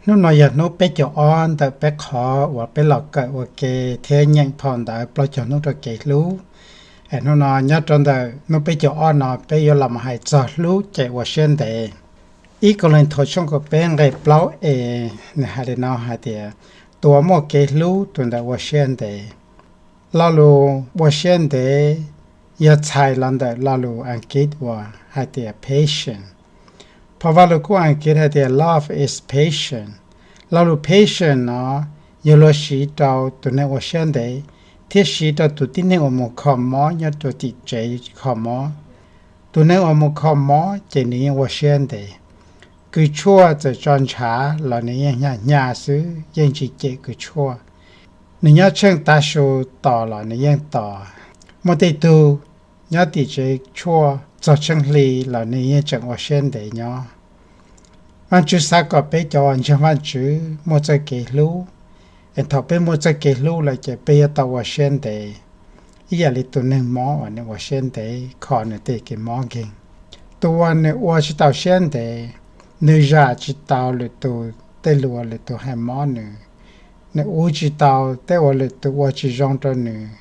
Hnub no yog hnub peb caug ob ntawm peb qhov uas peb los kawm ua ke thiab nyeem phau ntawv plaub caug hnub rau kev hlub. Es hnub no nyob rau ntawm hnub peb caug ob no peb yuav los mus hais txog hlub ces ua siab ntev. Ib Kauleethaus tshooj kaum peb nqe plaub e, nws hais li no hais tias, tus uas muaj kev hlub tus ntawd ua siab ntev. Lo lus ua siab ntev yog txhais los ntawm lo lus Askiv uas hais tias patient. Phau Vaj Lug Kub Askiv hais tias love is patient. Lo lus patient no yog luag siv rau tus neeg ua siab ntev, thiab siv rau tus tib neeg uas mus kho mob nyob rau tim tsev kho mob. Tus neeg uas mus kho mob ces nws yeej ua siab ntev. Kws tshuaj txawm tso ntshav los nws yeej hnyav hnyav xwb, yeej tsis cem kws tshuaj. Nws nyob tsheej tav su tos los nws yeej tos. Muaj tej tug nyob tim tsev tshuaj txog tsheej hli los nws yeej tseem ua siab ntev nyob. Vaajtswv xav kom peb cov uas ntseeg Vaajtswv muaj txoj kev hlub, es thaum peb muaj txoj kev hlub lawm ces peb yuav tau ua siab ntev, ib yam li tus neeg mob uas nws ua siab ntev kho nws tej kev mob nkeeg. Tus uas nws ua tsis tau siab ntev, nws zam tsis tau lwm tus tej lus uas lwm tus hais mob nws, nws ua tsis tau tej uas lwm tus ua tsis zoo rau nws,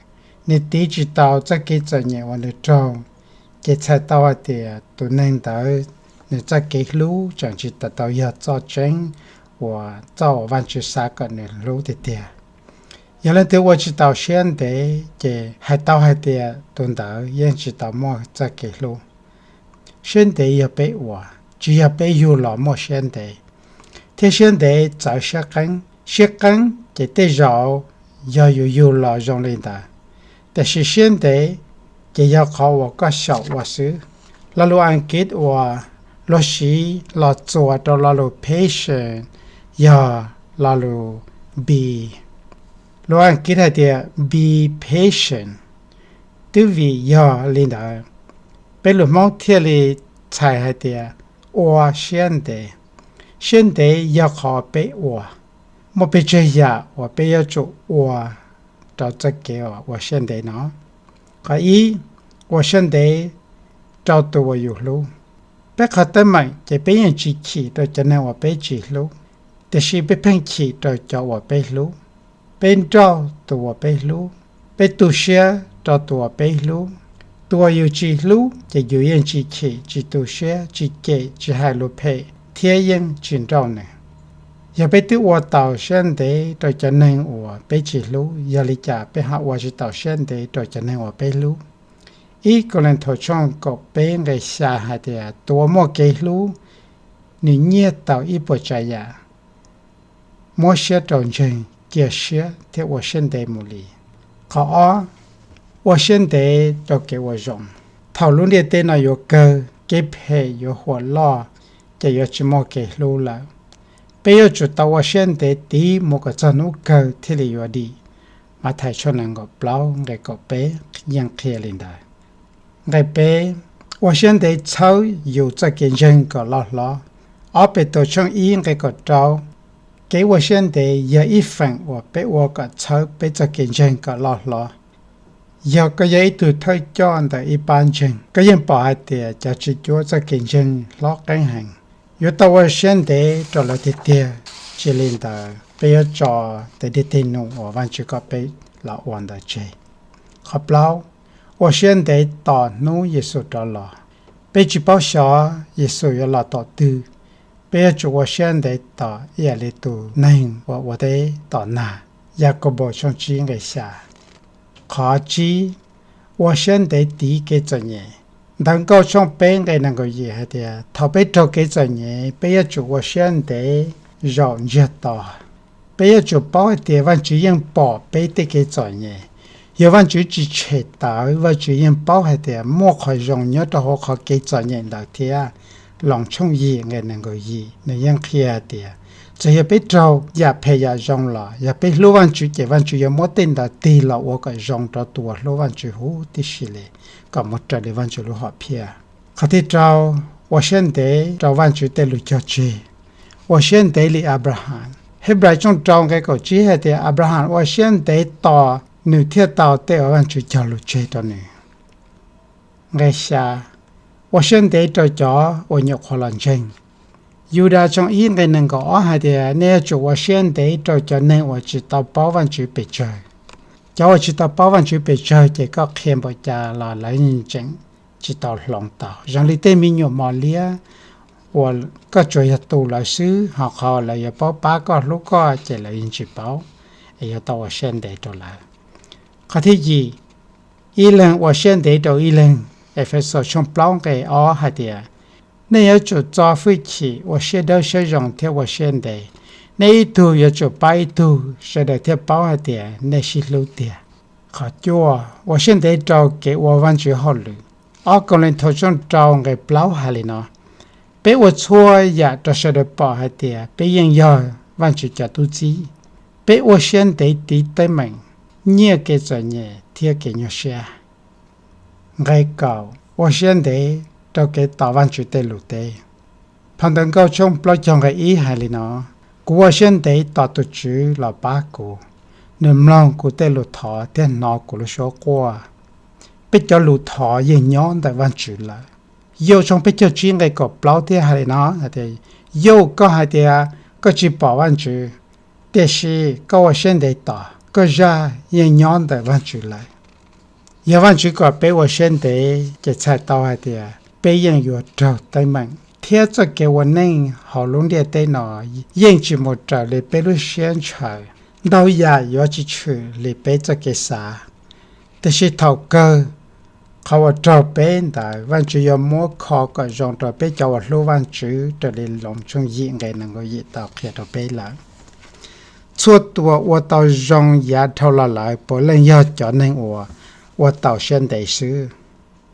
nws tiv tsis tau txoj kev txom nyem uas nws raug, ces txhais tau hais tias tus neeg ntawd nws txoj kev hlub tseem tsis tau yog txoj tseeb uas txoj uas Vaajtswv xav kom nws hlub tiag tiag. Yog leej twg ua tsis tau siab ntev ces hais tau hais tias tus ntawd yeej tsis tau muaj txoj kev hlub. Siab ntev yog peb ua, tsis yog peb yug los muaj siab ntev. Thiab siab ntev txawv siab qeeb. Siab qeeb ces tej zaum yog yus yug los zoo li ntawd, tiam sis siab ntev ces yog qhov uas koj xyaum ua xwb. Lo lus Askiv uas luag siv los txuas rau lo lus patient yog lo lus be. Lus Askiv hais tias be patient. Twb vim yog li ntawd, peb lus Hmoob thiaj li txhais hais tias ua siab ntev. Siab ntev yog qhov peb ua. Muaj pes tsawg yam uas peb yuav tsum ua rau txoj kev uas ua siab ntev no. Qhov ib, ua siab ntev rau tus uas yus hlub. Peb qhov teeb meem ces peb yeej tsis chim rau cov neeg uas peb tsis hlub, tiam sis peb pheej chim rau cov uas peb hlub. Peb nrauj tus uas peb hlub, peb tu siab rau tus uas peb hlub. Tus uas yus tsis hlub ces yus yeej tsis chim, tsis tu siab, tsis cem, tsis hais lus phem thiab yeej tsis nrauj nws. Yog peb twb ua tau siab ntev rau cov neeg uas peb tsis hlub, yog li cas peb ho ua tsis tau siab ntev rau cov neeg uas peb hlub? Ib Kauleethaus tshooj kaum peb nqe xya hais tias tus uas muaj kev hlub, nws nyiaj tau ib puas tsav yam, muab siab rau ntseeg, cia siab thiab ua siab ntev mus li. Qhov ob, ua siab ntev rau kev ua zoo. Thaum lub ntiaj teb no yuav kawg, kev phem yuav huam loj, ces yuav tsis muaj kev hlub lawm. Peb yuav tsum tau ua siab ntev tiv mus kom txog hnub kawg thiaj li yuav dim. Mathais tshooj nees nkaum plaub nqe kaum peb yeej qhia li ntawd. Nqe peb, ua siab ntev txhawb yus txoj kev ntseeg kom loj hlob. Ob Petus tshooj ib nqe kaum rau, kev ua siab ntev yog ib feem uas peb ua kom txhawb peb txoj kev ntseeg kom loj hlob. Yog koj yog ib tug thawj coj ntawm ib pab ntseeg, koj yeej pom hais tias cov tswv cuab txoj kev ntseeg hlob qeeb heev. Yuav tau ua siab ntev rau lawv tiag tiag, tsis li ntawd peb yuav tso tej dej tej num uas Vajtswv kom peb los ua ntawd tseg. Qhov plaub, ua siab ntev tos hnub Yexus rov los. Peb tsis paub xyov Yexus yuav los tom twg, peb yuav tsum ua siab ntev tos ib yam li tus neeg uas ua teb tos nag. Yakaunpaus tshooj tsib nqe xya. Qhov tsib, ua siab ntev tiv kev txom nyem. Ntawv Nkauj tshooj peb nqe nees nkaum yim hais tias thaum peb raug kev txom nyem, peb yuav tsum ua siab ntev zaum ntsiag to. Peb yuav tsum paub hais tias Vajtswv yeej pom peb tej kev txom nyem. Yog Vajtswv tsis tshem tawv, Vajtswv yeej paub hais tias muaj qhov zoo nyob rau hauv qhov kev txom nyem ntawd thiab. Loos tshooj yim nqe nees nkaum yim nws yeej qhia hais tias txawm yog peb raug yam phem yam zoo los yog peb hlub Vajtswv ces Vajtswv yuav muab tej ntawd tig los ua kom zoo rau tus uas hlub Vajtswv huv tib si li, kom mus raws li Vajtswv lub hom phiaj. Qhov thib rau, ua siab ntev rau Vajtswv tej lus cog tseg. Ua siab ntev li Abraham. Hebrais tshooj rau nqe kaum tsib hais tias Abraham ua siab ntev tos nws thiaj tau tej uas Vajtswv cog lus tseg rau nws. Nqe xya, ua siab ntev rau cov uas nyuam qhuav los ntseeg. Yudas tshooj ib nqe nees nkaum ob hais tias, nej yuav tsum ua siab ntev rau cov neeg uas tsis tau paub Vajtswv pes tsawg. Cov uas tsis tau paub Vajtswv pes tsawg ces koj qhia npaum cas los lawv tseem tsis tau hloov tau. Zoo li tej me nyuam mos liab uas koj tsuas yog tu lawv xwb, ho qhov lawv yuav paub pab koj hlub koj ces lawv yeej tsis paub, es yuav tau ua siab ntev rau lawv. Qhov thib yim, ib leeg ua siab ntev rau ib leeg. Efexus tshooj plaub nqe ob hais tias, nej yuav tsum txo hwj chim ua siab dawb siab zoo thiab ua siab ntev. Nej ib tug yuav tsum pab ib tug, sawv daws thiaj paub hais tias nej sib hlub tiag. Qhov cuaj, ua siab ntev rau kev ua Vajtswv hauj lwm. Ob Kauleethaus tshooj rau nqe plaub hais li no, peb ua txhua yam rau sawv daws pom hais tias peb yeej yog Vajtswv cov tub txib. Peb ua siab ntev tiv teeb meem, nyiaj kev txom nyem thiab kev nyuaj siab. Nqe kaum, ua siab ntev rau kev tos Vajtswv tej lus teb. Phau Ntawv Nkauj tshooj plaub caug nqe ib hais li no, kuv ua siab ntev tos tus Tswv los pab kuv, nws mloog kuv tej lus thov thiab hnov kuv lub suab quaj. Peb cov lus thov yeej nyob ntawm Vajtswv lawm. Yauj tshooj peb caug tsib nqe kaum plaub thiab hais li no hais tias, yauj koj hais tias koj tsis pom Vajtswv, tiam sis koj ua siab ntev tos, koj zaj yeej nyob ntawm Vajtswv lawm. Yog Vajtswv kom peb ua siab ntev ces txhais tau hais tias peb yeej yuav raug teeb meem thiab txoj kev ua neej hauv lub ntiaj teb no yeej tsis mus raws li peb lub siab ntshaw. Ntau yam yuav tsis tshwm li peb txoj kev xav. Tiam sis thaum kawg, qhov uas raug peb ntawd Vajtswv yuav muab kho kom zoo rau peb cov uas hlub Vajtswv raws li Loos tshooj yim nqe nees nkaum yim tau qhia rau peb lawm. Txhua tus uas ua tau zoo yav dhau los lawm puav leej yog cov neeg uas ua tau siab ntev xwb.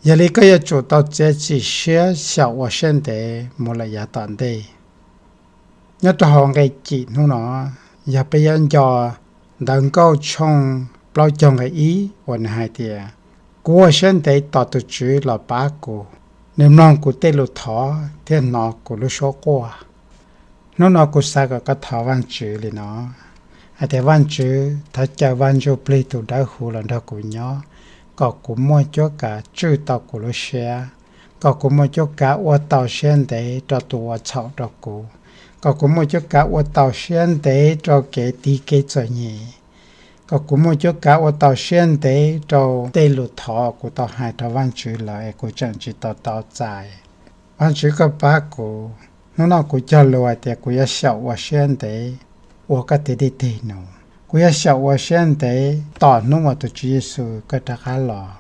Yog li koj yuav tsum tau txiav txim siab xyaum ua siab ntev mus lawm yav tom ntej. Nyob rau hauv nqe cim hnub no, yog peb yuav nco Ntawv Nkauj tshooj plaub caug nqe ib uas nws hais tias, kuv ua siab ntev tos tus Tswv los pab kuv, nws mloog kuv tej lus thov thiab hnov kuv lub suab quaj. Hnub no kuv xav kom koj thov Vajtswv li no, hais tias, Vajtswv, thov caw Vaj Ntsuj Plig tus Dawb Huv los nrog kuv nyob, kom kuv muaj cuab kav tswj tau kuv lub siab, kom kuv muaj cuab kav ua tau siab ntev rau tus uas txhaum rau kuv, kom kuv muaj cuab kav ua tau siab ntev rau kev tiv kev txom nyem, kom kuv muaj cuab kav ua tau siab ntev rau tej lus thov kuv tau hais rau Vajtswv lawm es kuv tseem tsis tau tau txais. Vajtswv, koj pab kuv. Hnub no kuv cog lus hais tias kuv yuav xyaum ua siab ntev ua koj tes dej tes num. Kuv yuav xyaum ua siab ntev tos hnub uas tus Tswv Yexus koj rov qab los.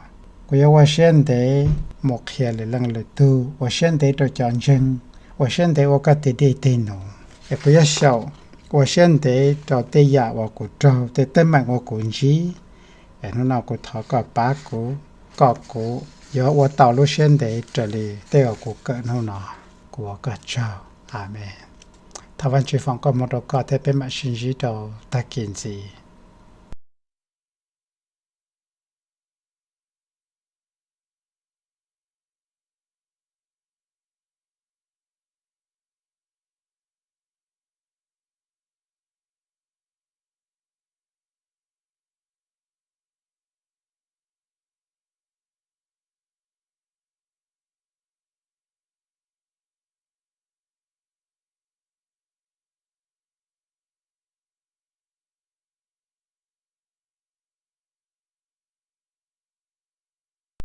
Kuv yuav ua siab ntev mus qhia lwm leej lwm tug, ua siab ntev rau cov ntseeg, ua siab ntev ua koj tes dej tes num. Es kuv yuav xyaum ua siab ntev rau tej yam uas kuv raug, tej teeb meem uas kuv ntsib. Es hnub no kuv thov koj pab kuv, kom kuv yuav ua tau lub siab ntev raws li tej uas kuv kawm hnub no. Kuv ua koj tsaug. Amees. Thov Vajtswv foom koob hmoov rau koj thiab peb mam sib ntsib rau tag kis ntxiv.